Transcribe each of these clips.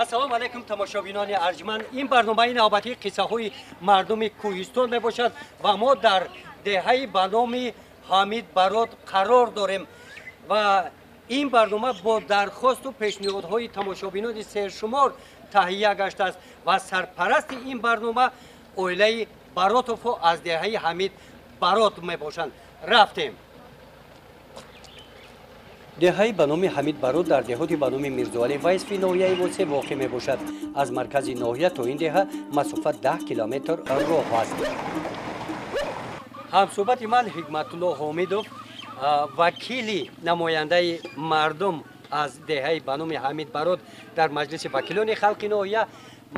Ассалому алайкум, тамошобинони арҷманд. Ин барномаи навбатии қиссаҳои мардуми кӯҳистон мебошад ва мо дар деҳаи ба номи Ҳамид Барот қарор дорем ва ин барнома бо дархосту пешниҳодҳои тамошобинони сершумор таҳия гаштааст ва сарпарасти ин барнома оилаи Баротовҳо аз деҳаи Ҳамид Барот мебошанд. Рафтем. Деҳаи ба номи Ҳамид Барот дар деҳоти ба номи Мирзоалӣ Вайсфи ноҳияи Восеъ воқеъ мебошад. Аз маркази ноҳия то ин деҳа масофа 10 километр роҳ аст. Ҳамсӯҳбати ман Ҳикматулло Ҳомидов, вакили намояндаи мардум аз деҳаи ба номи Ҳамид Барот дар Маҷлиси вакилони халқи ноҳия.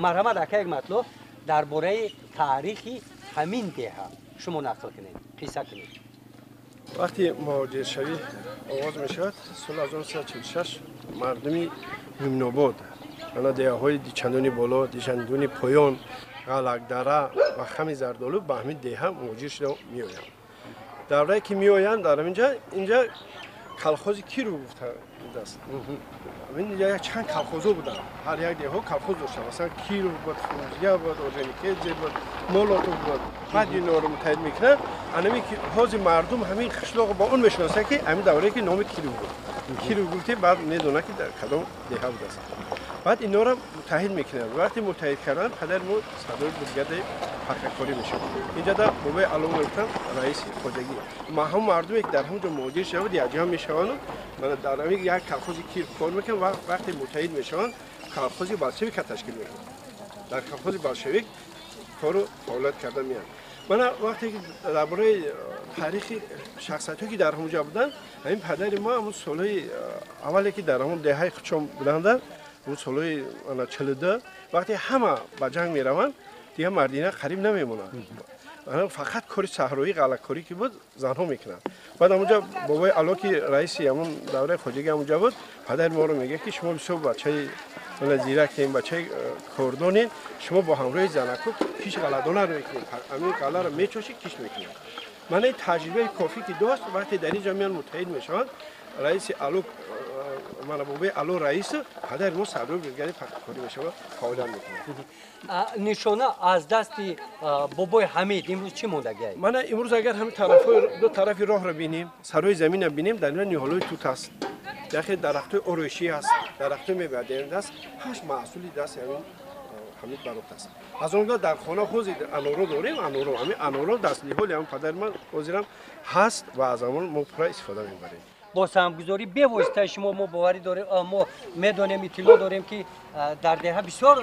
Марҳамат, ака Ҳикматулло, дар бораи таърихи ҳамин деҳа шумо нақл кунед, қисса кунед. Вақти муҳоҷиршавӣ оғоз мешавад соли 1946, мардуми Мӯминобод, ана деҳаҳои Дичандони боло, Дичандони поён, Ғалакдара ва Хами Зардолу ба ҳамин деҳа муҳоҷир шуда меоянд. Даврае ки меоянд, дар инҷа колхози Киров гуфта будааст. Инҷа чанд колхозҳо буданд, ҳар як деҳо колхоз доштанд. Масалан, Киров буд, Фрунзия буд, Орджоникидзе буд, Молотов буд. Баъд инҳоро муттаҳид мекунанд. Анами ки ҳозир мардум ҳамин қишлоқро ба он мешиносанд, ки ҳамин даврае ки номи Киров буд. Киров гуфте, баъд медонад, ки дар кадом деҳа будааст. Баъд инҳоро муттаҳид мекунанд. Вақте муттаҳид карданд, падари мо сардори бригадаи пахтакорӣ мешавад. Инҷа дар бобои Ало мегуфтанд, раиси хоҷагӣ. Ҳам мардуме ки дар ҳамон ҷо муҳоҷир шавад, якҷамъ мешаванд, дар ҳамин як колхози Киров кор мекунанд ва вақте муттаҳид мешаванд, колхози Болшевика ташкил мекунанд. Дар колхози Болшевик кору фаъолият карда меянд. Мана вақте ки дар бораи таърихи шахсиятҳое ки дар ҳамон ҷо буданд, ҳамин падари мо ҳамон солҳои аввале ки дар ҳамон деҳаи худшон буданд, ҳамон солҳои 42, вақте ҳама ба ҷанг мераванд, дигар мардина қариб намемонанд. Фақат кори саҳроӣ, ғаллакорӣ ки буд, занҳо мекунанд. Баъд ҳамонҷо бобои Ало, ки раиси ҳамон давраи хоҷагӣ ҳамонҷо буд, падари моро мегӯяд, ки шумо бисёр бачаи зиракем, бачаи кордонед, шумо бо ҳамроҳи занако киш ғалладонаро мекунед, ҳамин ғалларо мечошед, киш мекунед. Мана ин таҷрибаи кофӣ ки дошт, вақте дар ин ҷо меян муттаҳид мешаванд, раиси Ало, мана бобои Ало раис, падари мо сардори бригадаи пахтакорӣ мешавад, фаъолият мекунад. Нишона аз дасти бобои Ҳамид имрӯз чӣ мондагиай? Мана имрӯз агар ҳамин тарафҳои ду тарафи роҳро бинем, сарҳои заминро бинем, дар ин ниҳолҳои тут аст, яхе дарахтҳои ороишӣ аст, дарахтҳои мевадиҳанда аст, ҳашт маҳсули дасти ҳамин Ҳамид Барот аст. Аз он ҷумла дар хона ҳозир аноро дорем, аноро, ҳамин аноро даст ниҳоли ҳамин падари ман ҳозирам ҳаст ва аз ҳамон мо пурра истифода мебарем. Бо саҳмгузорӣ бевоситаи шумо мо боварӣ дорем, мо медонем, иттилоъ дорем, ки дар деҳа бисёр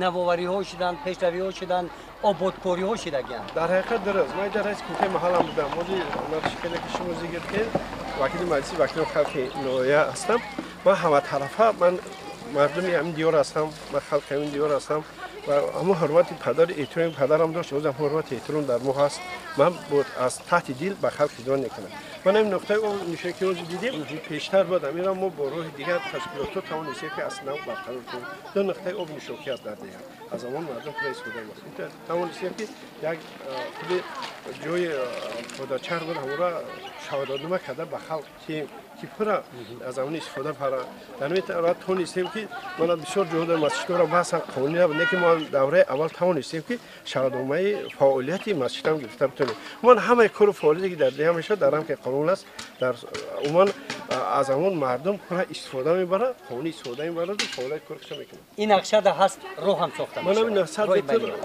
навовариҳо шуданд, пешравиҳо шуданд, ободкориҳо шудагианд. Дар ҳақиқат дуруст. Ман инҷа раиси кумитаи маҳаллам будам. Ҳозир хеле ки шумо зикр кардед, вакили маҷлиси вакилони халқи ноҳия ҳастам. Ман ҳаматарафа, ман мардуми ҳамин диёр ҳастам, ман халқи ҳамин диёр ҳастам ва ҳамон ҳурмати падари эҳтироми падарам дошт, ҳозир ҳурмати эҳтиром дар мо ҳаст. Ман аз таҳти дил ба халқ хидмат мекунам. Ман ҳамин нуқтаи нишон ки ҳозир дидем, пештар буд, ҳаминро мо бо роҳи дигар ташкилотҳо тавонистем, ки аз нав барқарор кунем. Ду нуқтаи об нишокӣ аст дар деҳа, аз ҳамон мардум пура истифода мебаранд. Тавонистем, ки як худи ҷои подачарх буд, ҳамонро шаҳодатнома карда ба халқ тием, ки пура аз ҳамон истифода баранд. Дар ҳамин тараф тавонистем, ки мана бисёр ҷоҳо дар масҷидҳоро баҳсан қонунӣ набуд, лекин мо давраи аввал тавонистем, ки шаҳодатномаи фаъолияти масҷидам гирифта битонем. Умуман ҳамаи кору фаъолияте ки дар деҳа мешавад, дар рамки қонун аст. Дар умуман аз ҳамон мардум пура истифода мебарад, қонунӣ истифода мебарад, фаъолияти кори худро мекунад. Ин нақша да ҳаст, роҳ ҳам сохта мешавад. Мана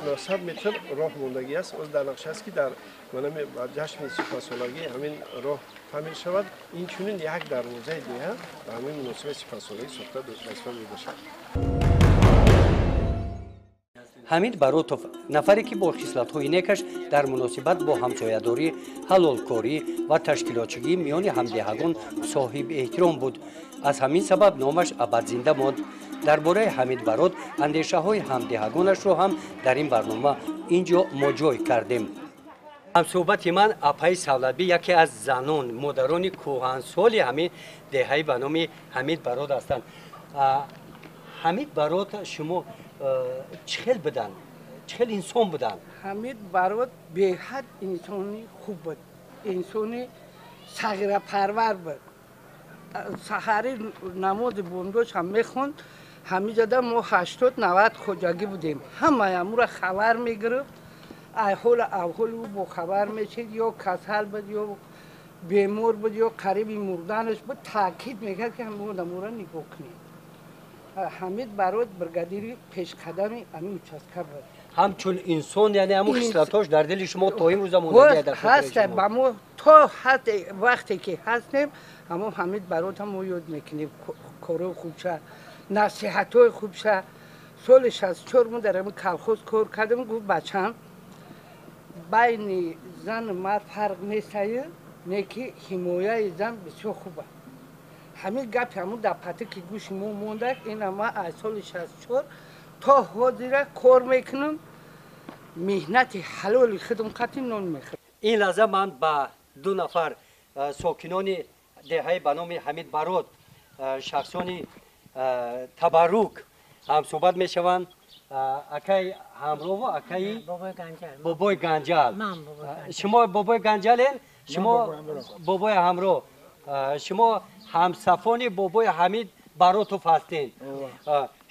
900 метр роҳ мондагӣ аст. Оз дар нақша аст, ки дар мана ҷашни 35-солагӣ ҳамин роҳ таъмир шавад. Инчунин як дарвозаи деҳа ба ҳамин муносибати 35-солагӣ сохта вазифа мебошад. Ҳамид Баротов нафаре, ки бо хислатҳои некаш дар муносибат бо ҳамсоядорӣ, ҳалолкорӣ ва ташкилотчигӣ миёни ҳамдеҳагон соҳиби эҳтиром буд. Аз ҳамин сабаб номаш абадзинда монд. Дар бораи Ҳамид Барот андешаҳои ҳамдеҳагонашро ҳам дар ин барнома ин ҷо мо ҷой кардем. Ҳамсӯҳбати ман апаи Савлатбӣ, яке аз занон, модарони кӯҳансоли ҳамин деҳаи ба номи Ҳамид Барот ҳастанд. Ҳамид Барот шумо чӣ хел буданд, чӣ хел инсон буданд? Ҳамид Барот беҳад инсони хуб буд, инсони сағирапарвар буд. Саҳари намози бомдодшам мехонд, Ҳамиҷода мо 80-90 хоҷагӣ будем. Ҳамаи амура хабар мегирифт. Ай ҳоли авҳоли ӯ бохабар мешид, ё касал буд, ё бемор буд, ё қариби мурданаш буд, таъкид мекард ки ҳамин одаморо нигоҳ кунед. Ҳамид Барот бригадири пешқадами ҳамин участка буд. Ҳамчун инсон, яъне ҳамун хислатҳош дар дили шумо то имрӯза мондагӣ дар хотираи шумо? Ба мо то ҳадди вақте ки ҳастем, ҳамон Ҳамид Баротам мо ёд мекунем, корҳои хубша, насиҳатҳои хубша. Соли 64 мо дар ҳамин колхоз кор кардем, гуфт бачам, байни зану мард фарқ нестаю, не ки ҳимояи зан бисёр хуб аст. Ҳамин гапи ҳамун дар патики гӯши мо мондак, ина ман аз соли 64 то ҳозира кор мекунам, меҳнати ҳалоли худам қатъи нон мехӯрам. Ин лаҳза ман ба ду нафар сокинони деҳаи ба номи Ҳамид Барот, шахсони табаррук ҳамсӯҳбат мешаванд. Акаи Ҳамрову акаи Бобои Ганҷал. Шумо Бобои Ганҷален, шумо Бобои Ҳамро, шумо ҳамсафони Бобои Ҳамид Баротов ҳастед.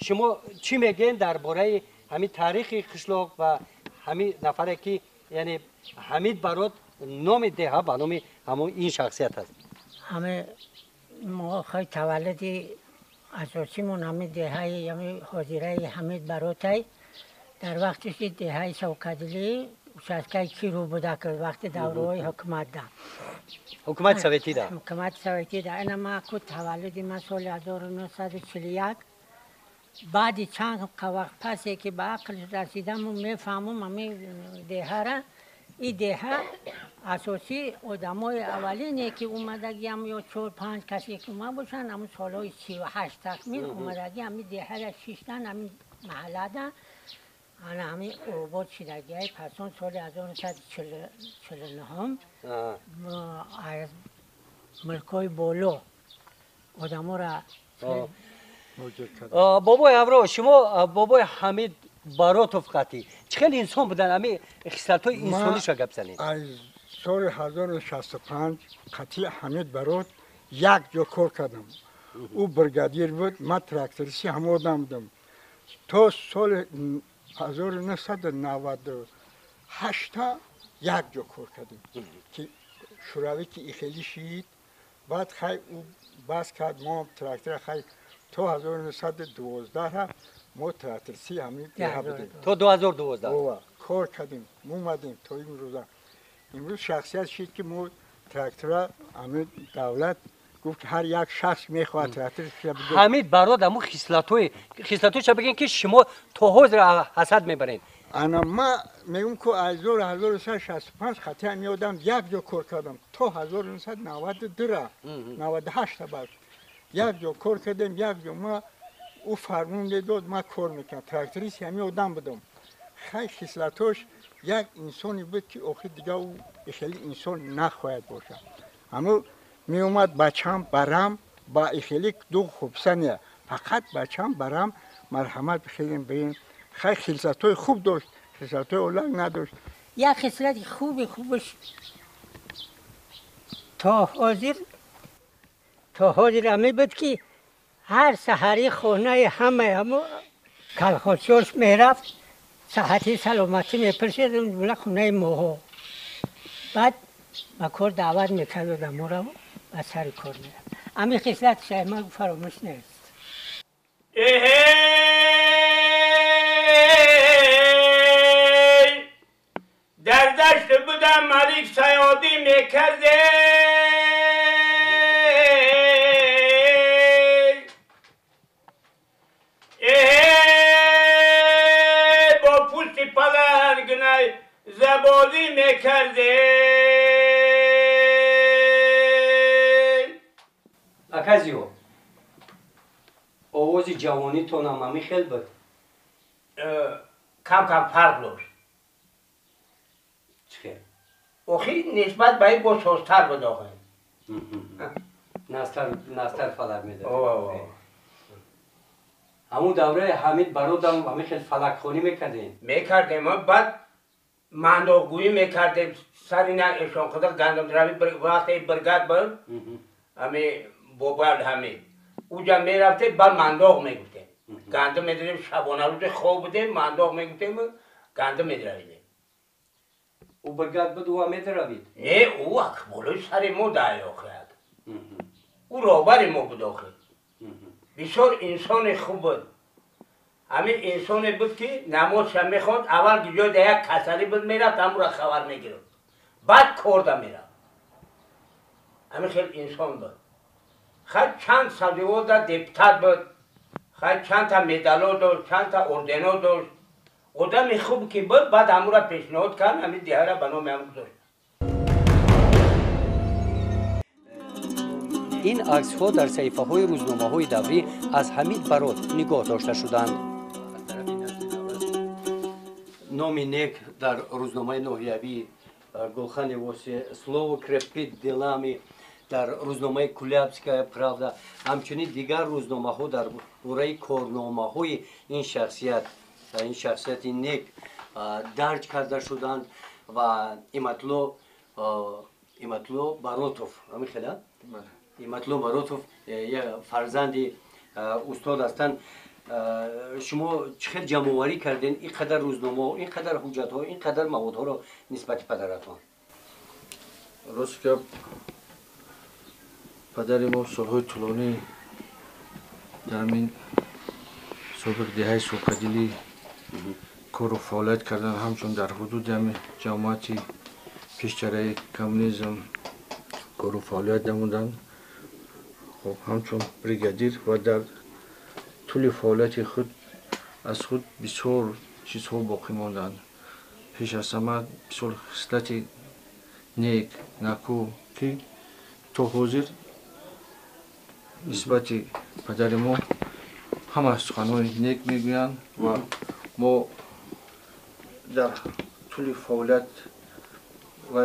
Шумо чӣ мегӯед дар бораи ҳамин таърихи қишлоқ ва ҳамин нафаре ки яъне Ҳамид Барот номи деҳа ба номи ҳамон ин шахсият аст? Ҳаме мо хай таваллуди асосимон ҳамин деҳаи ҳамин ҳозираи Ҳамид Баротай. Дар вақте ки деҳаи Шавкадилӣ участкаи Киру буда, ки вақти давраҳои ҳукумат да, ҳукумати советӣ да, ҳукумати советӣ да. Ина ма ку таваллуди ман соли 1941. Баъди чанд вақт пасе ки ба ақл расидаму мефаҳмам ҳамин деҳара, ин деҳа асосӣ одамои аввалине ки омадагиам ё 4-5 касе ки омад бошанд, ҳамун солҳои 38 тахмин омадагӣ ҳамин деҳара шиштан, ҳамин маҳаллада ана ҳамин обод шидагиай. Пас он соли 1949 аз мулкҳои боло одаморо. Бобои Ҳамро, шумо бобои Ҳамид Баротов қатӣ чӣ хел инсон будан? Ҳамин хислатҳои инсониша гап занед. Аз соли 1065 қатъи Ҳамид Барот як ҷо кор кардам. Ӯ бригадир буд, ман трактористи ҳама одам будам. То соли 1998 як ҷо кор кардем, ки шӯравӣ ки ихелӣ шид, баъд хай ӯ бас кард, мо трактора хай то 1912 мо трактористи ҳамин деҳа будем. То 2012 кор кардем, омадем то имрӯза. Имрӯз шахсият шид ки мо трактора ҳамин давлат гуфт ки ҳар як шахс мехоҳад трактор. Ҳамид Барот ҳамун хислатҳояша бигӯен ки шумо то ҳозир ҳасад мебаред. Ана ма мегӯм ку аз 1965 хати ҳамин одам як ҷо кор кардам то 1992 98 баъд як ҷо кор кардем, як ҷо ма ӯ фармон медод, ман кор мекардам, трактористи ҳамин одам будам. Хай хислатош як инсоне буд ки охир дигар ӯ хеле инсон нахоҳад бошад. Ҳамун меомад бачам барам ба хеле ду хубсане, фақат бачам барам марҳамат бихелем бирем. Хай хислатҳои хуб дошт, хислатҳои олак надошт. Як хислати хуби хубаш то ҳозир ҳамин буд ки ҳар саҳари хонаи ҳамаи ҳамо колхозчиёш мерафт, саҳати саломатӣ мепурсид, ҷумла хонаи моҳо. Баъд ба кор даъват мекард одаморо, ба сари кор мерафт. Ҳамин хислат шайма фаромӯш нест. Дар дашт будам малик саёдӣ мекарде, бо пӯсти паланг забозӣ мекарде. Аказиё, овози ҷавонитонам ҳамин хел буд? Кам кам фарқ дошт. Чӣ хел? Охи нисбат ба ин боз созтар буд охи. Настар фалак медод. Ҳамун давраи Ҳамид Баротам ҳамин хел фалакхонӣ мекардем? Мекардем, баъд мандоқгӯӣ мекардем. Сари на эшонқадар гандумдравӣ вақте бригад буд, ҳами бобои Ҳамид уҷа мерафтем, баъд мандоқ мегуфтем. Гандум медодем, шабона рӯзи хоб будем, мандоқ мегуфтем, гандум медравидем. Ӯ бригад буд, ӯ медравид? Не, ӯ ак болои сари мо дай охи ак. Ӯ роҳбари мо буд охи. Бисёр инсони хуб буд. Ҳамин инсоне буд ки намозша мехонд, аввал ҷойда як касалӣ буд мерафт, ҳамура хабар мегирифт. Баъд корда мерафт. Ҳамин хел инсон буд. Хай чанд савдивода депутат буд, хай чандта медало дошт, чандта ордено дошт. Одами хуб ки буд, баъд ҳамура пешниҳод кард, ҳамин деҳара ба номи ҳам гузошт. Ин аксҳо дар саҳифаҳои рӯзномаҳои даврӣ аз Ҳамид Барот нигоҳ дошта шуданд. Номи нек дар рӯзномаи ноҳиявии Гулхани Восе, Слово крепит делами, дар рӯзномаи Кулябская правда, ҳамчунин дигар рӯзномаҳо дар бораи корномаҳои ин шахсият, ин шахсияти нек дарҷ карда шуданд ва Иматло Баротов, ҳамин хела? Иматло Баротов фарзанди устод ҳастанд. Шумо чӣ хел ҷамъоварӣ кардем ин қадар рӯзномаҳо, ин қадар ҳуҷҷатҳо, ин қадар маводҳоро нисбати падаратон? Рост гап, падари мо солҳои тӯлонӣ дар ҳамин собиқ деҳаи Соқадилӣ кору фаъолият карданд, ҳамчун дар ҳудуди ҳамин ҷамоати пешчараи коммунизм кору фаъолият намуданд. Хоб, ҳамчун бригадир ва дар тӯли фаъолияти худ аз худ бисёр чизҳо боқӣ монданд. Пеш аз ҳама бисёр хислати нек, накӯ, ки то ҳозир нисбати падари мо ҳама суханҳои нек мегӯянд ва мо дар тӯли фаъолият ва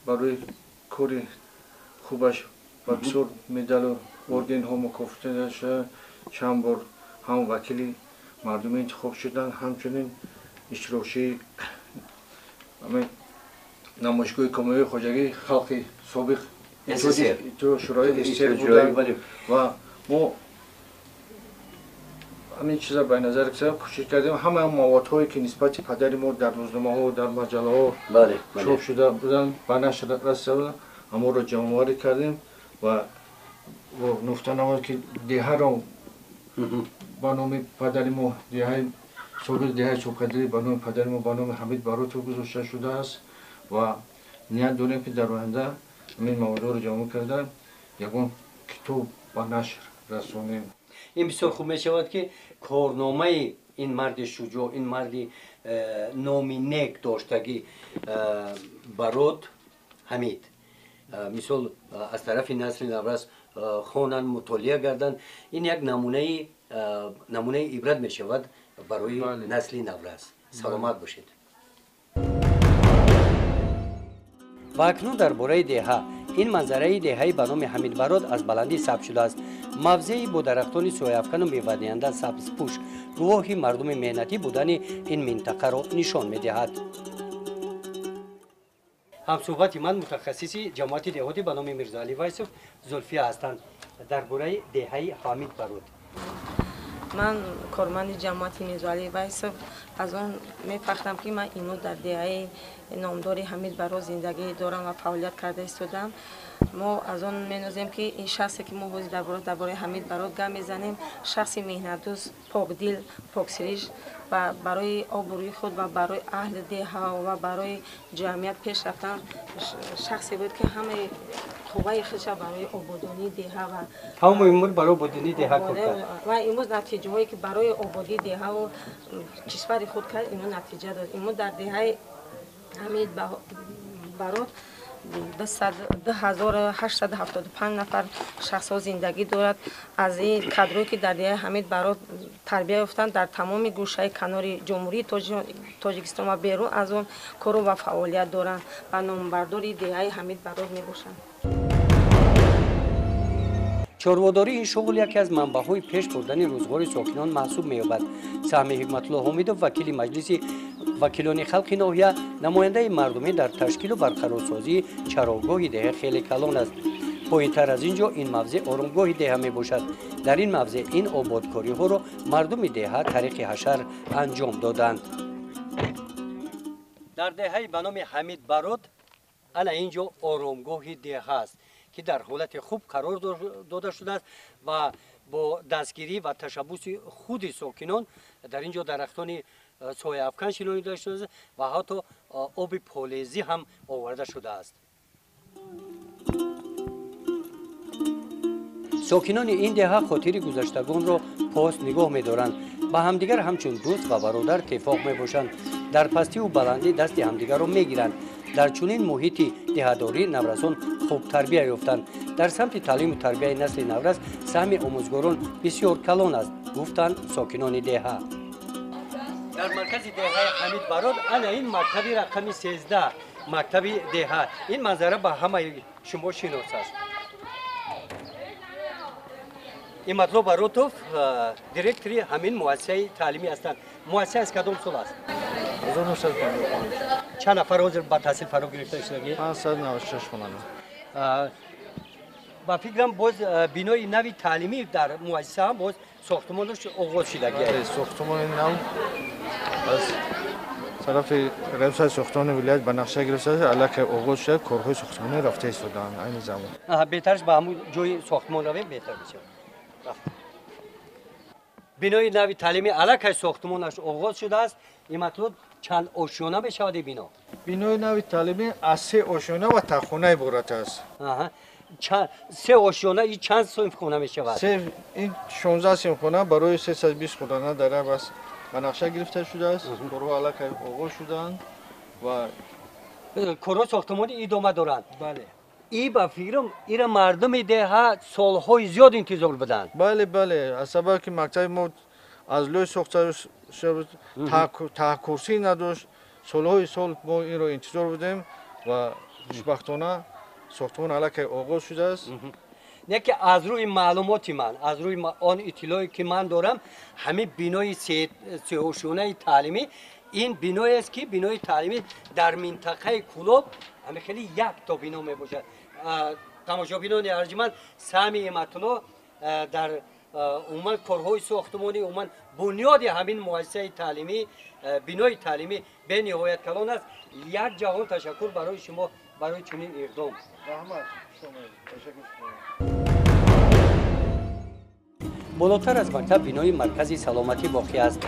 барои кори хубаш ба бисёр медалу орденҳо мукофотида шуда, чанд бор ҳам вакили мардумӣ интихоб шуданд, ҳамчунин иштирокчии намоишгоҳи комилии хоҷагии халқи собиқ Шӯрои СССР буданд ва мо ҳамин чиза ба назар кӯшиш кардем, ҳамаи маводҳое ки нисбати падари мо дар рӯзномаҳо, дар маҷаллаҳо чоп шуда буданд, ба нашр расида буданд, ҳамонро ҷамъоварӣ кардем ва нуфта намуд ки деҳаро ба номи падари мо, деҳаи собиқ деҳаи Соқадилӣ ба номи падари мо, ба номи Ҳамид Баротов гузошта шудааст ва ният дорем ки дар оянда ҳамин маводҳоро ҷамъ карда ягон китоб ба нашр расонем. Ин бисёр хуб мешавад ки корномаи ин марди шуҷоъ, ин марди номи нек доштагӣ Барот Ҳамид, мисол аз тарафи насли наврас хонанд, мутолиа гарданд. Ин як намунаи ибрат мешавад барои насли наврас. Саломат бошед. Ва акнун дар бораи деҳа. Ин манзараи деҳаи ба номи Ҳамид Барот аз баландӣ сабт шудааст. Мавзеи бо дарахтони сояафкану мевадиҳанда сабзпӯш гувоҳи мардуми меҳнатӣ будани ин минтақаро нишон медиҳад. Ҳамсӯҳбати ман мутахассиси ҷамоати деҳотӣ ба номи Мирзоалӣ Вайсов Зулфия ҳастанд. Дар бораи деҳаи Ҳамид Барот. Ман корманди ҷамоати Мирзоалӣ Вайсов аз он мефахрам, ки ман имрӯз дар деҳаи номдори Ҳамид Барот зиндагӣ дорам ва фаъолият карда истодам. Мо аз он менозем, ки ин шахсе ки мо ҳозир дар бораи Ҳамид Барот гап мезанем, шахси меҳнатдӯст, покдил, поксириш ва барои обрӯи худ ва барои аҳли деҳа ва барои ҷамъият пеш рафтан шахсе буд, ки ҳамаи қувваи худша барои ободонии деҳа ва ҳамаи умр барои ободонии деҳа кор кард ва имрӯз натиҷаҳое ки барои ободии деҳаву кишвари худ кард, имрӯз натиҷа дод. Имрӯз дар деҳаи Ҳамид Барот 2875 нафар шахсҳо зиндагӣ дорад. Аз ин кадрое ки дар деҳаи Ҳамид Барот тарбия ёфтанд, дар тамоми гӯшаи канори Ҷумҳурии Тоҷикистон ва берун аз он кору ва фаъолият доранд ва номбардори деҳаи Ҳамид Барот мебошанд. Чорводорӣ ин шуғл яке аз манбаъҳои пеш бурдани рӯзғори сокинон маҳсуб меёбад. Саҳми Ҳикматулло Ҳомидов, вакили маҷлиси вакилони халқи ноҳия, намояндаи мардумӣ дар ташкилу барқарорсозии чарогоҳи деҳа хеле калон аст. Поинтар аз ин ҷо ин мавзеъ оромгоҳи деҳа мебошад. Дар ин мавзеъ ин ободкориҳоро мардуми деҳа тариқи ҳашар анҷом доданд. Дар деҳаи ба номи Ҳамид Барот ана ин ҷо оромгоҳи деҳа аст, ки дар ҳолати хуб қарор дода шудааст ва бо дастгирӣ ва ташаббуси худи сокинон дар ин ҷо дарахтони сояафкан шинонида шудааст ва ҳатто оби полезӣ ҳам оварда шудааст. Сокинони ин деҳа хотири гузаштагонро пос нигоҳ медоранд, ба ҳамдигар ҳамчун дӯст ва бародар тифоқ мебошанд, дар пастиву баландӣ дасти ҳамдигарро мегиранд. Дар чунин муҳити деҳадорӣ наврасон хуб тарбия ёфтанд. Дар самти таълиму тарбияи насли наврас саҳми омӯзгорон бисёр калон аст, гуфтанд сокинони деҳа. Дар маркази деҳаи Ҳамид Барот ана ин мактаби рақами 13, мактаби деҳа. Ин манзара ба ҳамаи шумо шинос аст. Иматло Баротов директори ҳамин муассисаи таълимӣ ҳастанд. Муассиса аз кадом сол аст? 1955. Чанд нафар ҳозир ба таҳсил фаро гирифта шудагӣ? 596 хонанда. Ба фикрам боз бинои нави таълимӣ дар муассиса ҳам боз сохтмонаш оғоз шудагӣ. Сохтмони нав аз тарафи раёсати сохтмони вилоят ба нақша гирифта шуда, аллакай оғоз шуда, корҳои сохтмонӣ рафта истодаанд айни замон. Беҳтараш ба ҳамун ҷои сохтмон равем, беҳтар мешавад. Бинои нави таълимӣ аллакай сохтмонаш оғоз шудааст. Иматлуб чанд ошёна мешавад ин бино? Бинои нави таълимӣ аз 3 ошёна ва таххона иборат аст. 3 ошёна и чанд синфхона мешавад? Ин 16 синфхона барои 320 хонанда дар як вақт ба нақша гирифта шудааст. Корҳо аллакай оғоз шудаанд ва корҳои сохтмонӣ идома доранд. Бале. И ба фикрам ира мардуми деҳа солҳои зиёд интизор буданд. Бале, бале. Аз сабаби ки мактаби мо аз лӯй сохта шуд, таҳкурсӣ надошт, солҳои сол мо инро интизор будем ва хушбахтона сохтмон аллакай оғоз шудааст. Не ки аз рӯи маълумоти ман, аз рӯи он иттилое ки ман дорам, ҳамин бинои сеошёнаи таълимӣ ин биноест ки бинои таълимӣ дар минтақаи Кӯлоб ҳамин хеле якто бино мебошад. Тамошобинони арҷманд, саҳми Иматло дар умуман корҳои сохтмонӣ, умуман бунёди ҳамин муассисаи таълимӣ, бинои таълимӣ бениҳоят калон аст. Як ҷаҳон ташаккур барои шумо барои чунин иқдом. Раҳмат. Болотар аз мактаб бинои маркази саломатӣ боқӣ аст.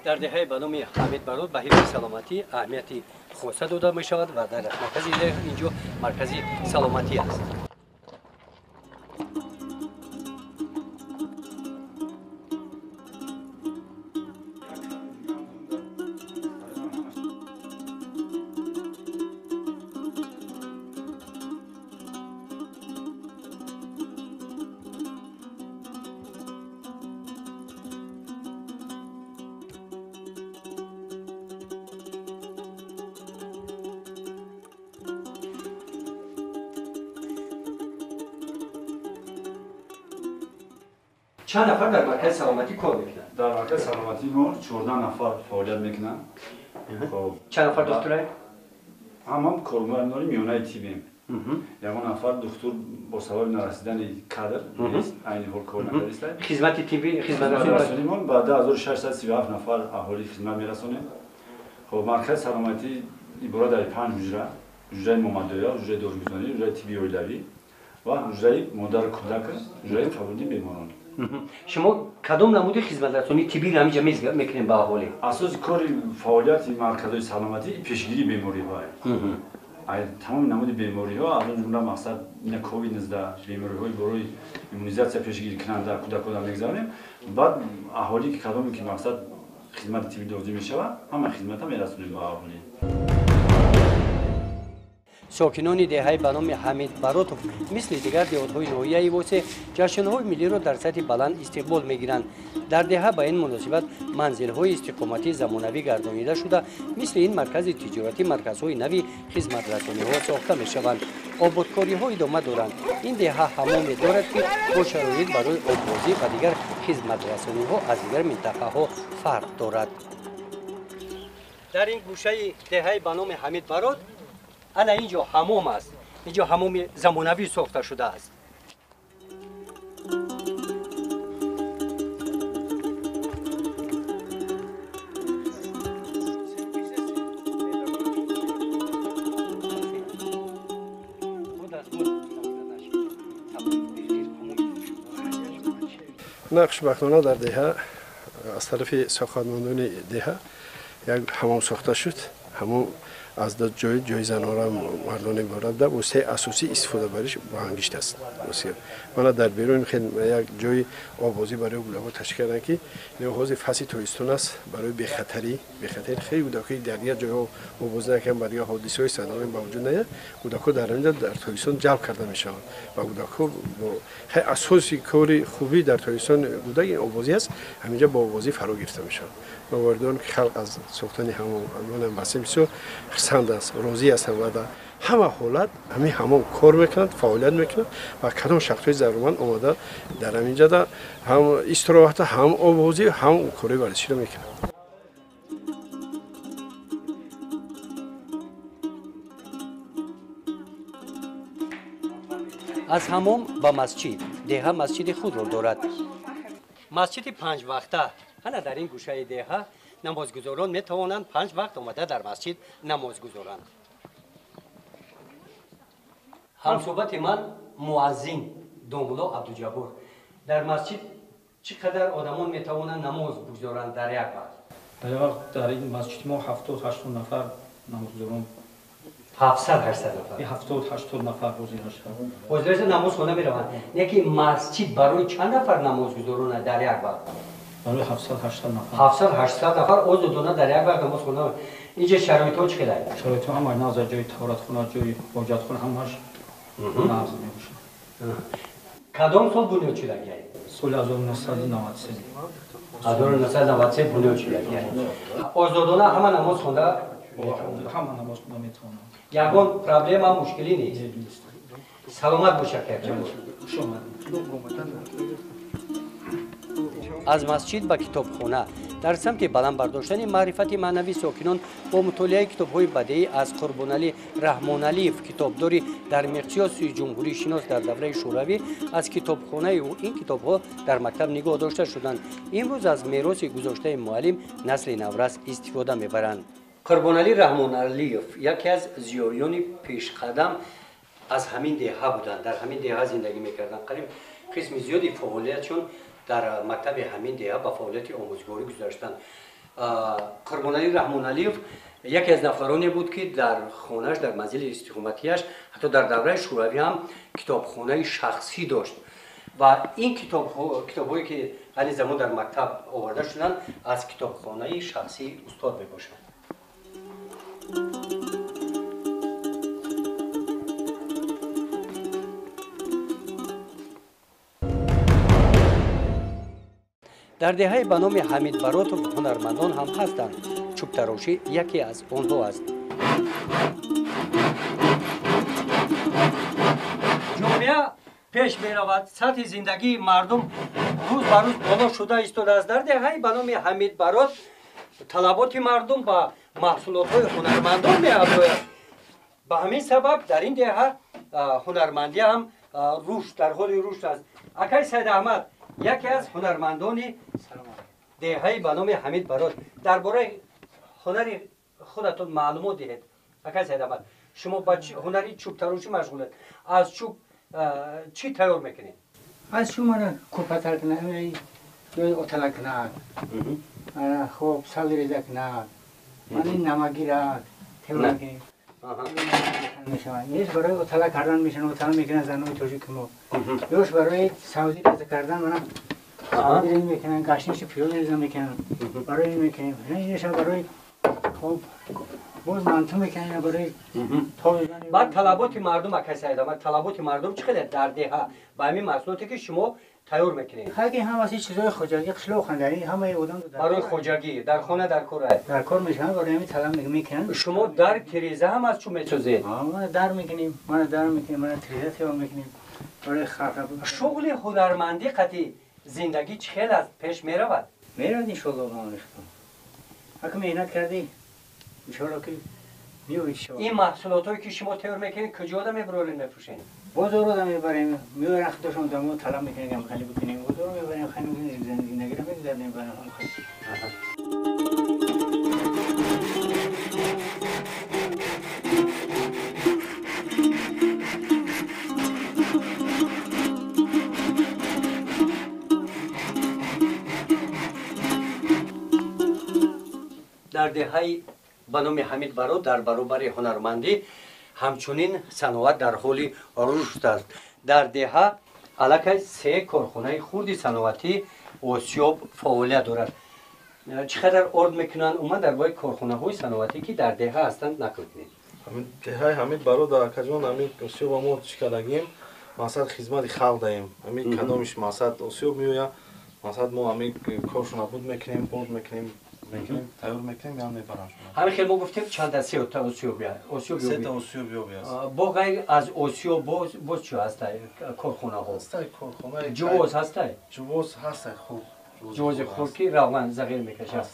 Дар деҳаи ба номи Ҳамид Барот ба ҳифзи саломатӣ аҳамияти хоса дода мешавад ва дар маркази ин ҷо маркази саломатӣ аст. Чанд нафар дар маркази саломатӣ кор мекунанд? Дар маркази саломатӣ мо 14 нафар фаъолият мекунанд. Чанд нафар духтуранд? Ҳамам кормандони миёнаи тибем. Ягон нафар духтур бо сабаби нарасидани кадр нест, айни ҳол кор накардааст. Хизмати тиббӣ хизматрасонимон ба 2637 нафар аҳолӣ хизмат мерасонем. Хоб, маркази саломатӣ иборат аз 5 ҳуҷра: ҳуҷраи момадоя, ҳуҷраи доругузорӣ, ҳуҷраи тибби оилавӣ ва ҳуҷраи модару кӯдак, ҳуҷраи қабули беморон. Шумо кадом намуди хизматрасонии тиббиро ҳаминҷа мекунем ба аҳолӣ? Асоси кори фаъолияти марказҳои саломатӣ пешгирии бемориҳо. Тамоми намуди бемориҳо, аз он ҷумла мақсад ина ковид-19, бемориҳои барои иммунизатсия пешгирикунанда кӯдаконро мегузаронем. Баъд аҳолӣ ки кадоме ки мақсад хизмати тиббӣ лозим мешавад, ҳама хизматро мерасонем ба аҳолӣ. Сокинони деҳаи ба номи Ҳамид Баротов мисли дигар деҳотҳои ноҳияи Восеъ ҷашнҳои миллиро дар сатҳи баланд истиқбол мегиранд. Дар деҳа ба ин муносибат манзилҳои истиқоматӣ замонавӣ гардонида шуда, мисли ин маркази тиҷоратӣ марказҳои нави хизматрасониҳо сохта мешаванд. Ободкориҳо идома доранд. Ин деҳа ҳамоме дорад, ки бо шароит барои оббозӣ ва дигар хизматрасониҳо аз дигар минтақаҳо фарқ дорад. Дар ин гӯшаи деҳаи ба номи Ҳамид Барот ана ин ҷо ҳамом аст. Ин ҷо ҳамоми замонавӣ сохта шудааст. На, хушбахтона дар деҳа аз тарафи сохатмандони деҳа як ҳамом сохта шуд. Ҳамом аз ду ҷой, ҷои занона мардона иборат буда, воситаи асосӣ истифодабариш бо ангишт аст. Мана дар берун хеле як ҷои обозӣ барои гулаҳо ташкил карданд, ки ҳозир фасли тобистон аст, барои бехатарӣ хеле кӯдакҳои дар дигар ҷойҳо обозӣ накарданд, ба дигар ҳодисаҳои садамавӣ ба вуҷуд наояд. Кӯдакҳо дар ҳамин ҷо дар тобистон ҷалб карда мешаванд ва кӯдакҳо бо хеле асоси кори хубӣ дар тобистон кӯдак ин обозӣ аст, ҳамин ҷо бо обозӣ фаро гирифта мешаванд. Ва воридон ки халқ аз сохтани ҳамом басе бисёр хурсанд аст, розӣ ҳастанд ва дар ҳама ҳолат ҳамин ҳамом кор мекунанд, фаъолият мекунанд ва кадом шахсҳои зарурманд омода дар ҳамин ҷода ҳам истироҳата, ҳам обозӣ, ҳам кори варзиширо мекунанд. Аз ҳамом ба масҷид. Деҳа масҷиди худро дорад. Масҷиди панҷвақта. Ана дар ин гӯшаи деҳа намозгузорон метавонанд 5 вақт омада дар масҷид намоз гузоранд. Ҳамсӯҳбати ман муаззин Домулло Абдуҷаббор. Дар масҷид чӣ қадар одамон метавонанд намоз бигузоранд дар як вақт? Дар як вақт дар ин масҷиди мо 70-80 нафар намозгузорон. 700-800 нафар? 70-80 нафар ҳозир ҳастанд. Ҳозир ҳастанд, намозхона мераванд. Яке масҷид барои чанд нафар намозгузорон дар як вақт? Барои 700-800 нафар. 700-800 нафар озодона дар як вақт намозхона. Инҷа шароитҳо чӣ хел аст? Шароитҳо ҳама нағз, ҷои таҳоратхона, ҷои ҳоҷатхона ҳамааш нағз мебошад. Кадом сол бунёд шудагиай? Соли 1993. 1993 бунёд шудагиай. Озодона ҳама намоз хонда ҳама намоз хонда метавонанд. Ягон проблема, мушкилӣ нест? Саломат бошад, Кайфҷаббор. Хуш омадед. Аз масҷид ба китобхона. Дар самти баланд бардоштани маърифати маънавии сокинон бо мутолиаи китобҳои бадеӣ аз Қурбоналӣ Раҳмоналиев, китобдори дар миқёси ҷумҳуришинос дар давраи Шӯравӣ, аз китобхонаи ӯ ин китобҳо дар мактаб нигоҳ дошта шуданд. Имрӯз аз мероси гузоштаи муаллим насли наврас истифода мебаранд. Қурбоналӣ Раҳмоналиев яке аз зиёиёни пешқадам аз ҳамин деҳа буданд, дар ҳамин деҳа зиндагӣ мекарданд. Қариб қисми зиёди фаъолиятшон дар мактаби ҳамин деҳа ба фаъолияти омӯзгорӣ гузаштанд. Қурбоналӣ Раҳмоналиев яке аз нафароне буд, ки дар хонааш, дар манзили истиқоматиаш, ҳатто дар давраи Шӯравӣ ҳам китобхонаи шахсӣ дошт ва ин китобҳое ки ҳали замон дар мактаб оварда шуданд, аз китобхонаи шахсии устод мебошанд. Дар деҳаи ба номи Ҳамид Баротов ҳунармандон ҳам ҳастанд. Чӯбтарошӣ яке аз онҳо аст. Ҷомеа пеш меравад, сатҳи зиндагии мардум рӯз ба рӯз боло шуда истодааст. Дар деҳаи ба номи Ҳамид Барот талаботи мардум ба маҳсулотҳои ҳунармандон меафзояд. Ба ҳамин сабаб дар ин деҳа ҳунармандӣ ҳам рушд, дар ҳоли рушд аст. Акай Сайд Аҳмад яке аз ҳунармандони деҳаи ба номи Ҳамид Барот, дар бораи ҳунари худатон маълумот диҳед. Акай Сайд Аҳмад, шумо ба ҳунари чӯбтарошӣ машғулед. Аз чӯб чӣ тайёр мекунед? Аз чӯб мана кӯпатар кунад, ҷои отала кунад, хоб сабзи реза кунад, мана намагирад, тевра кунед. Еш барои отала кардан мешавад, отала мекунанд занои тоҷики мо. Ёш барои сабзӣ реза кардан мана сабзӣ реза мекунанд, гашниши пиёз реза мекунанд, барои ин мекунем. Инеша барои хоб боз манту мекунанд, барои тоб. Баъд талаботи мардум, акай Сайд Аҳмад, талаботи мардум чӣ қадар дар деҳа ба ҳамин маҳсулоте ки шумо тайёр мекунед? Хаки ҳамаси чизҳои хоҷагӣ қишлоқанд, ҳамаи одам барои хоҷагӣ дар хона дар кор аст. Дар кор мешаванд, барои ҳамин талаб мекунанд. Шумо дар тиреза ҳам аз чӯб месозед? Мана дар мекунем, мана дар мекунем, мана тиреза тайёр мекунем барои халқ. Шуғли ҳунармандӣ қатъи зиндагӣ чӣ хел аст? Пеш меравад? Меравад иншоалло. Ба амри Худо. Ака меҳнат кардӣ, иншоалло ки меояд шавад. Ин маҳсулотҳое ки шумо тайёр мекунед куҷода мебароред мефурӯшед? Бозорро мебарем, меоранд худашон дамо талаб мекунем, ам хали бикунем. Бозорро мебарем, хали мекунем, зиндагиро мегузаронем ба ҳам хали. Дар деҳаи ба номи Ҳамид Барот дар баробари ҳунармандӣ ҳамчунин саноат дар ҳоли рушд аст. Дар деҳа аллакай 3 корхонаи хурди саноатӣ осиёб фаъолият дорад. Чӣ қадар орд мекунанд? Умуман дар бораи корхонаҳои саноатӣ ки дар деҳа ҳастанд нақл кунед. Деҳаи Ҳамид Барот дар акаҷон ҳамин осиёба мо чӣ кардагим? Мақсад хизмати халқ даем. Ҳамин кадомиш мақсад осиёб меояд, мақсад мо ҳамин коршона буд мекунем, орд мекунем, тайёр мекунем, ян мебарам. Ҳамин хел мо гуфтем чанда сета осиёб осиёб сета осиёб ёби аст. Бо ғайр аз осиёб боз чӣ ҳастай корхонаҳо? Ҳастай корхонаи ҷувоз ҳастай? Ҷувоз ҳастай, хуб. Ҷувози хурд ки равған зағир мекашад.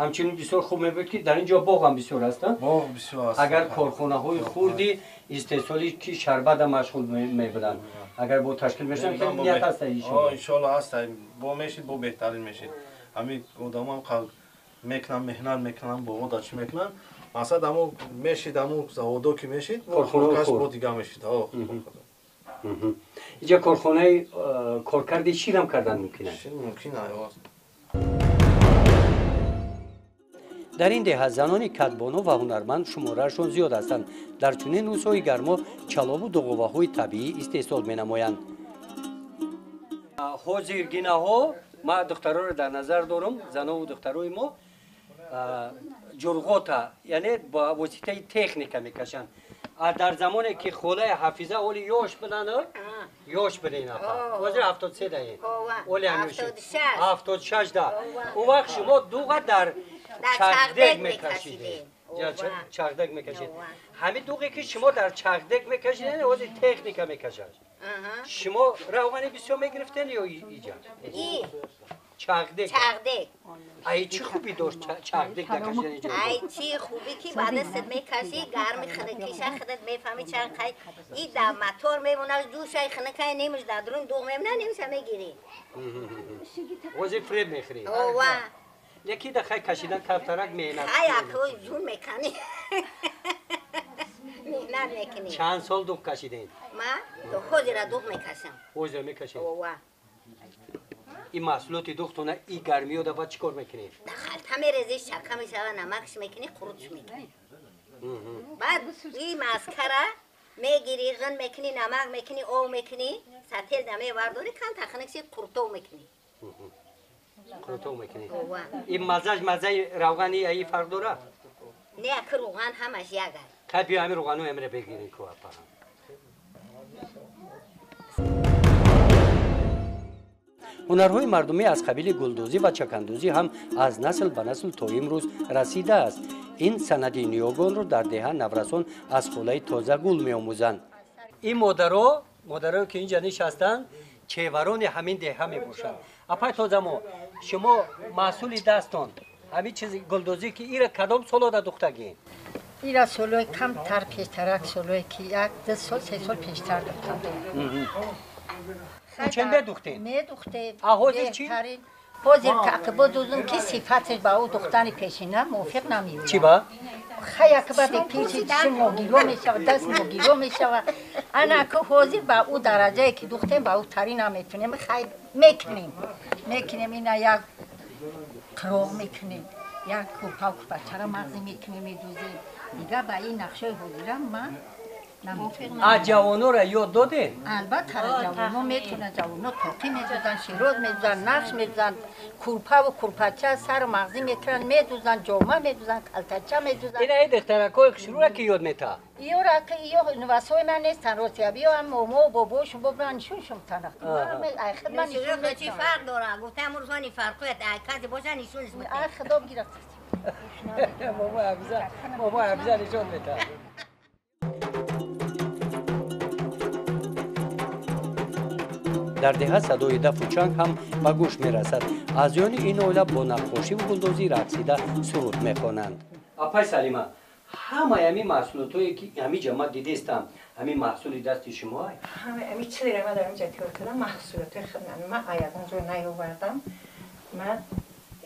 Ҳамчунин бисёр хуб мебуд ки дар ин ҷо боғ ҳам бисёр ҳастанд. Боғ бисёр аст. Агар корхонаҳои хурди истеҳсолӣ ки шарбата машғул мебуданд, агар бо ташкил мешуданд, хеле ният ҳастай иншоалло. Иншоалло ҳастай. Бо мешид, бо беҳтарин мешид. Ҳамин одамон мекунам, меҳнат мекунам, боғода чӣ мекунам. Мақсад амо мешид, амо заводо ки мешид, корхонааш бо дига мешид. Инҷа корхонаи коркарди ширам кардан мумкин аст? Шир мумкин аст. Дар ин деҳа занони кадбону ва ҳунарманд шумораашон зиёд ҳастанд. Дар чунин рӯзҳои гармо чалобу дуғоваҳои табиӣ истеҳсол менамоянд. Ҳозиргинаҳо ман духтароро дар назар дорам, занову духтарои мо ҷурғота, яъне ба воситаи техника мекашанд. Дар замоне ки холаи Ҳафиза оли ёш буданд, ёш будин апа, ҳозир 73 даед, оли 76 да. Он вақт шумо дуға дар чағдек мекашидед, чағдек мекашид. Ҳамин дуғе ки шумо дар чағдек мекашидед, ҳозир техника мекашад. Шумо равғани бисёр мегирифтен ё иҷа? Чағдек. Чағдек. Ай чӣ хубӣ дошт чағдек накашидани ҷо? Ай чӣ хубӣ ки ба дастат мекашӣ, гарми хунукиша худат мефаҳмӣ чанд қай. И дар мотор мемонад, ҷӯшай хунукай немиш дар дарун дуғ мемонад, немиша мегирӣ. Ҳозир фиреб мехӯрӣ. Ова. Яки да хай кашидан камтарак меҳнат. Хай аку ҷун меканӣ. Меҳнат мекунӣ. Чанд сол дуғ кашидед? Ма ҳозира дуғ мекашам. Ҳозира мекашед? Ова. Ин маҳсулоти дуғтона и гармиё да баъд чӣ кор мекунед? Да халта мерезӣ, шака мешава, намакш мекунӣ, қурутш мекунӣ. Баъд и маскара мегирӣ, ғин мекунӣ, намак мекунӣ, об мекунӣ, сател да мевардорӣ, камта хунукши қурутов мекунӣ. Қурутов мекунӣ. Ин маззаш маззаи равғани аи фарқ дорад? Не, аки равған ҳамаш як аст. Хай биё ҳамин равғанои ҳамира бигирем ку апа. Ҳунарҳои мардумӣ аз қабили гулдӯзӣ ва чакандӯзӣ ҳам аз насл ба насл то имрӯз расидааст. Ин санъати ниёгонро дар деҳа наврасон аз холаи Тозагул меомӯзанд. Ин модарое ки инҷа нишастанд, чеварони ҳамин деҳа мебошанд. Апай Тозамо, шумо маҳсули дастон ҳамин чизи гулдӯзӣ ки ира кадом солода духтагӣ? Ира солои камтар пештарак, солое ки 1, 2 сол, 3 сол пештар духтам. Чен медухтед? Медухтем. А ҳозир чӣ? Ҳозир таъқибо дузум ки сифаташ ба ӯ духтани пешина мувофиқ намеояд. Чӣ ба? Хай акба пеши чӣ могило мешавад, даст могило мешавад. Ана ку ҳозир ба ӯ дараҷае ки духтем ба ӯ тарӣ наметунем. Хай мекунем. Мекунем ина як қироғ мекунем, як кӯпа кӯпачара мағзӣ мекунем, медузем. Дигар ба ин нақшаи ҳозира ман А ҷавонора ёд додед? Албатта, ҷавоно метавонанд, ҷавоно тоқӣ медузанд, широз медузанд, нақш медузанд, курпаву курпача сару мағзӣ мекунанд, медузанд, ҷома медузанд, калтача медузанд. Ина эй духтаракҳои хушрӯра ки ёд метаҳад? Иёра ки иё нувасҳои ман нестанд, ростия. Биё ҳам момову бобоашон бобран нишоншон метанад. Ай худ ман нишон чӣ фарқ дорад? Гуфтаам рӯзони фарқият, ай касе боша нишонш метаҳад. Ай худо бигирад. Бобо Ҳафиза нишон метаҳад. Дар деҳа садои дафу чанг ҳам ба гӯш мерасад. Аъзоёни ин оила бо наққошиву гулдозӣ рақсида суруд мехонанд. Апай Салима, Ҳамаи ҳамин маҳсулотое ки ҳамин ҷа ман дидестам, ҳамин маҳсули дасти шумо? Ҳамаи ҳамин чизеро ман дар инҷа тайёр кардам, маҳсулотои худам. Ман ягон ҷо наёвардам. Ман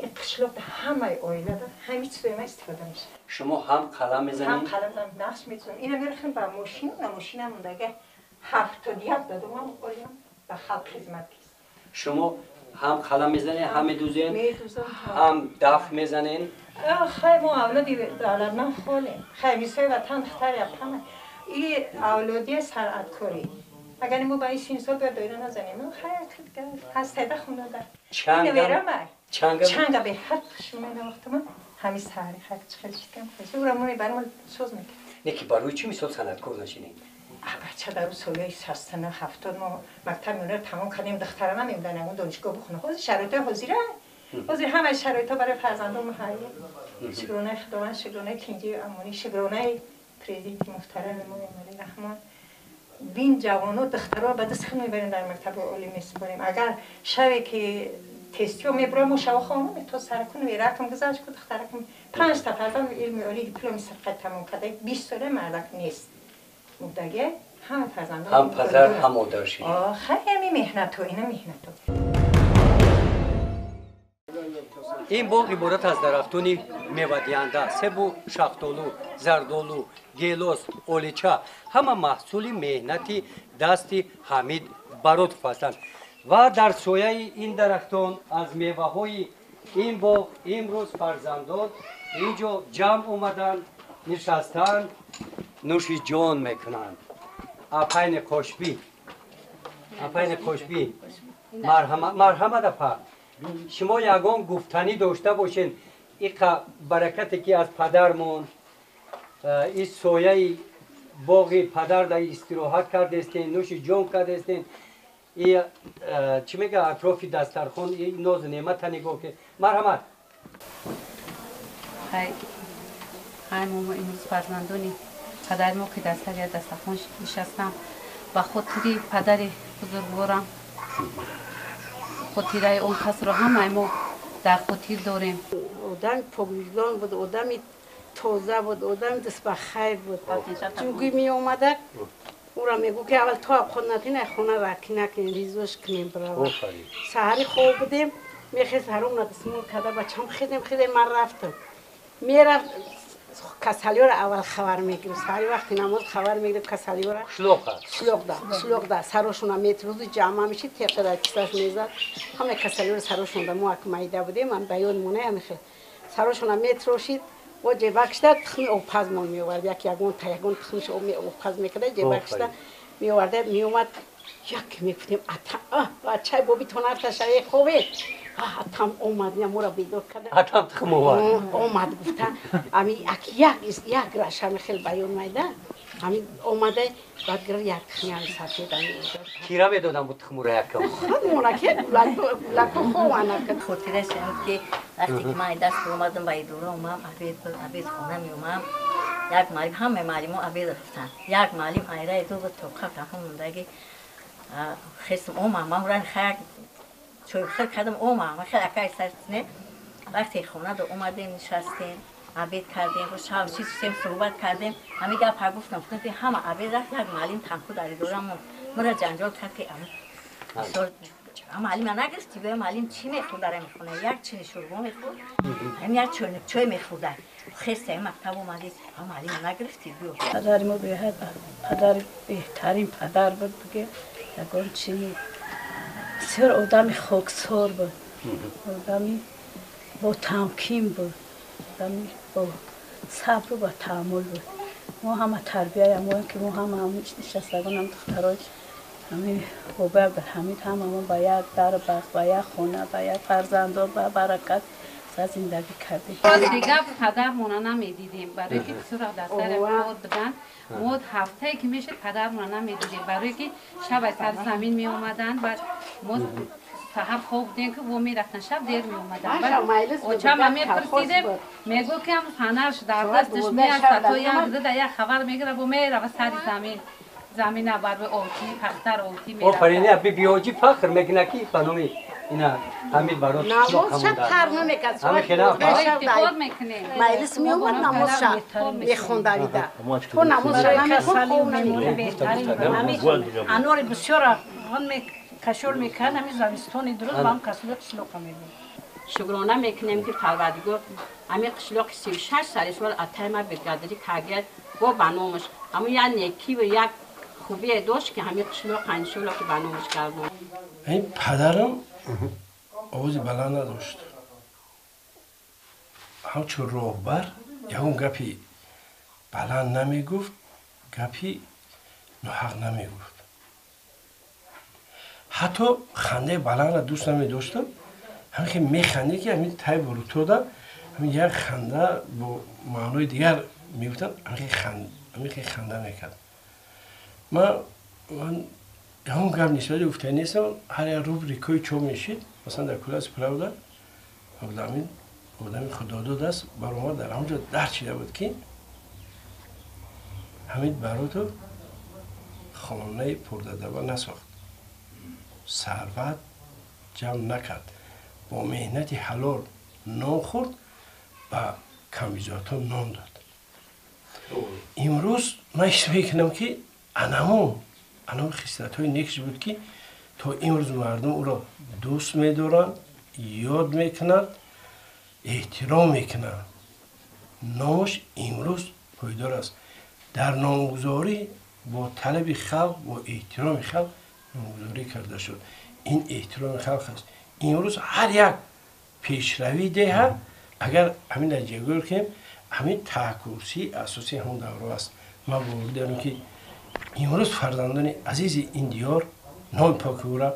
ин қишлоқда ҳамаи оилада ҳамин чизои ман истифода мешавад. Шумо ҳам қалам мезанед? Ҳам қалам мезанам, нақш мезанам. Ина мерахем ба мошин, на мошинам мондага 71 дадумам олиам ба халқ хизмат кист. Шумо ҳам қалам мезанед, ҳам медӯзед, ҳам даф мезанед? Хай, мо авлоди давлатманд холем. Хай, мисои ватан хатар яптама. И авлоди санъаткорӣ. Агар мо ба ин син сол бояд доира назанем. Хай, ҳастайда хонада. Чанга? Чанга беҳад шумо навохтама. Ҳамин саҳари хай хел читкам. Ура мо мебарем, соз мекунем. Не ки барои чӣ мисол санъаткор нашинед? Бача дар солҳои 69 70 мо мактаб миёнаро тамом кардем, духтара намемонданд ягон донишгоҳ бихонанд. Ҳозир шароитҳои ҳозира, ҳозир ҳамаи шароитҳо барои фарзандон муҳайё. Шукронаи Худованд, шукронаи тинҷию амонӣ, шукронаи президенти муҳтарами мо Эмомалӣ Раҳмон. Бин ҷавоно духтаро ба даст худ мебарем, дар мактаби олӣ месупорем. Агар шаве ки тестиё мебурам, мо шава хонам то саракун веракам гузашт ку духтаракам 5 та фарзанд илми олӣ дипломи сабқат тамом карда, 20 сола мардак нест. Мурдаге ҳама фарзандон ҳам падар ҳам модар шид. Хай, ҳами меҳнату, ина меҳнату. Ин боғ иборат аз дарахтони мевадиҳанда, себу шафтолу, зардолу, гелос, олича ҳама маҳсули меҳнати дасти Ҳамид Баротов ҳастанд. Ва дар сояи ин дарахтон аз меваҳои ин боғ имрӯз фарзандон ин ҷо ҷамъ омаданд, нишастанд, нӯши ҷон мекунанд. Апайни Қошбӣ, апайни Қошбӣ, марҳамат апа, шумо ягон гуфтанӣ дошта бошед? Иқа баракате ки аз падармон, ин сояи боғи падар дар истироҳат кардестен, нӯши ҷон кардестен, и чӣ мега атрофи дастархон и нозу неъмата нигоҳ ки. Марҳамат. Хай, мо имрӯз фарзандони падари мо ки дар сари дастархон нишастам, ба хотири падари бузургворам, хотираи он касро ҳамаи мо дар хотир дорем. Одами поквиҷдон буд, одами тоза буд, одами дастбахайр буд. Ҷугӣ меомада, ӯро мегӯ ки аввал то абход натин, ай хона ракӣ накунем, ризош кунем барава. Саҳари хоб будем, мехест ҳаром дастмол карда, бачам хедем, хедем, ман рафтам. Мерафт, касалиёро аввал хабар мегирифт. Саҳари вақти намоз хабар мегирифт касалиёро. Қишлоқда, қишлоқда сарошона метрӯзи ҷамъ мешид, теқа дар кисаш мезад. Ҳамаи касалиёро сарошонда мо ак майда будем, ман ба ёд монай ҳамихел. Сарошона метрошид, о ҷеба кишта тухми обпазмон меовард. Як ягон та ягон тухмиш обпаз мекарда, ҷеба кишта меоварда, меомад. Як мегуфтем, ата, бачаи боби тонарта шаве хобед. Атам омад, моро бедор карда. Атам тухм овард. Омад гуфта, ами як як рашами хел баён майда. Ами омада, баъд гирифт як тухми ами сафед ами. Кира медодам бу тухмуро якам. Худмона ки гулако хована. Хотираш ҳамин ки вақте ки ман дарс омадам ба идора омам, обед буд, обед хона меомам. Як муаллим, ҳама муаллимо обед рафтанд. Як муаллим айраи ду буд, тоқа таҳом мондаги. Хестам омам, ман ран хак чойхӯр кардам, омам, хел акай сарсне. Вақте хона до омадем, нишастем, обед кардем, шаб шистем, суҳбат кардем. Ҳамин гапа гуфтам, гуфтам ки ҳама обед рафт, як муаллим танҳо дар идора монд. Маро ҷанҷол кард ки муаллима нагирифтӣ, гӯя муаллим чӣ мехӯрд дар ҳамин хона? Як чини шӯрбо мехӯрд, ҳамин як чойник чой мехӯрда. Хест ҳамин мактаб омадӣ, муаллима нагирифтӣ, гӯё. Падари мо беҳад падари беҳтарин падар буд, биге ягон чӣ бисёр одами хоксор буд, одами бо тамкин буд, одами бо сабру бо таҳаммул буд. Мо ҳама тарбияи мо ки мо ҳама нишастагон, ҳам духтарои ҳамин бобои Абдулҳамид, ҳама мо ба як дар ба як хона, ба як фарзандон, ба баракат зиндагӣ кардем. Дигар падармона намедидем, барое ки бисёр дар сари кор буданд. Мо ҳафтае ки мешуд падармона намедидем, барое ки шаб аз сари замин меомаданд, баъд мо саҳар хоб будем ки во мерафтанд, шаб дер меомаданд. Очама мепурсидем, мегӯ ки ҳам фанарш дар дасташ меаста, то як дуда як хабар мегира, бо мерава сари замин. Замина барои олтӣ, пахтар олтӣ мерафт. Офарин, бибиоҷӣ фахр мекунад ки ба номи Ина Ҳамид Барот намоз шаб тар намекард. Маҷлис меомад, намоз шаб мехонд давида. То намоз шаб намехонд, хоб намекард. Анори бисёр кашол мекард, ҳамин замистони дуруст ба ҳам касоли қишлоқа мебуд. Шукрона мекунем ки Парвардигор ҳамин қишлоқи 36 сари сол атай ма бригадирӣ кардият бо ба номаш. Ҳамун як некиву як хубие дошт ки ҳамин қишлоқ иншолло ки ба номаш гардон. Ин падарам овози баланд надошт. Ҳамчун роҳбар ягон гапи баланд намегуфт, гапи ноҳақ намегуфт. Ҳатто хандаи баландро дӯст намедоштам. Ҳамин ки механдед ки ҳамин тай бурутода ҳамин як ханда бо маънои дигар мегуфтанд, ҳамин хе ханда мекард. Ман ягон гап нисбати гуфтани нестам. Ҳар як рубрикаи чоп мешид, масалан дар Куласи Правда Абдуамин одами худодод аст, баромад дар ҳамон ҷо дард шида буд ки Ҳамид Баротов хонаи пурдадаба насохт, сарват ҷамъ накард, бо меҳнати ҳалол нон хӯрд, ба камбизоатон нон дод. Имрӯз ман ҳис мекунам ки анамон хислатҳои некш буд ки то имрӯз мардум ӯро дӯст медоранд, ёд мекунанд, эҳтиром мекунанд. Номаш имрӯз пойдор аст. Дар номгузорӣ бо талаби халқ, бо эҳтироми халқ номгузорӣ карда шуд. Ин эҳтироми халқ аст. Имрӯз ҳар як пешравӣ деҳа, агар ҳамин дар ҷойгоҳ кунем, ҳамин таҳкурсии асосии ҳамон давра аст. Ман боварӣ дорам ки имрӯз фарзандони азизи ин диёр номи поки ӯра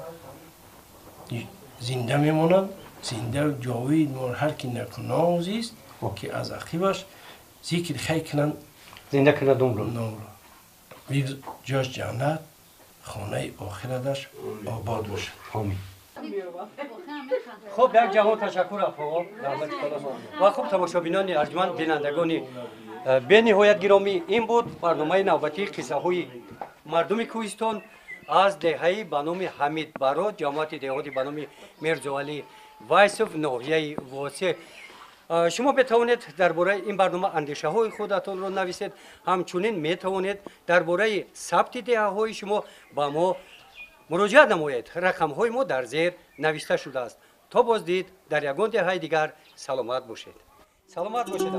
зинда мемонанд, зинда ҷовид мемонанд. Ҳар ки накуном зист, ки аз ақибаш зикри хайр кунанд, зинда кунад номро. Ҷош ҷаннат, хонаи охираташ обод бошад. Омин. Хуб, як ҷаҳон ташаккур афо раҳмати Худо. Ва хуб, тамошобинони арҷманд, бинандагони бениҳоят гиромӣ, ин буд барномаи навбатии қиссаҳои мардуми кӯҳистон аз деҳаи ба номи Ҳамид Барот, ҷамоати деҳоти ба номи Мирзоалӣ Вайсов, ноҳияи Восеъ. Шумо метавонед дар бораи ин барнома андешаҳои худатонро нависед, ҳамчунин метавонед дар бораи сабти деҳаҳои шумо ба мо муроҷиат намоед. Рақамҳои мо дар зер навишта шудааст. То боздид дар ягон деҳаи дигар саломат бошед. Саломат бошед.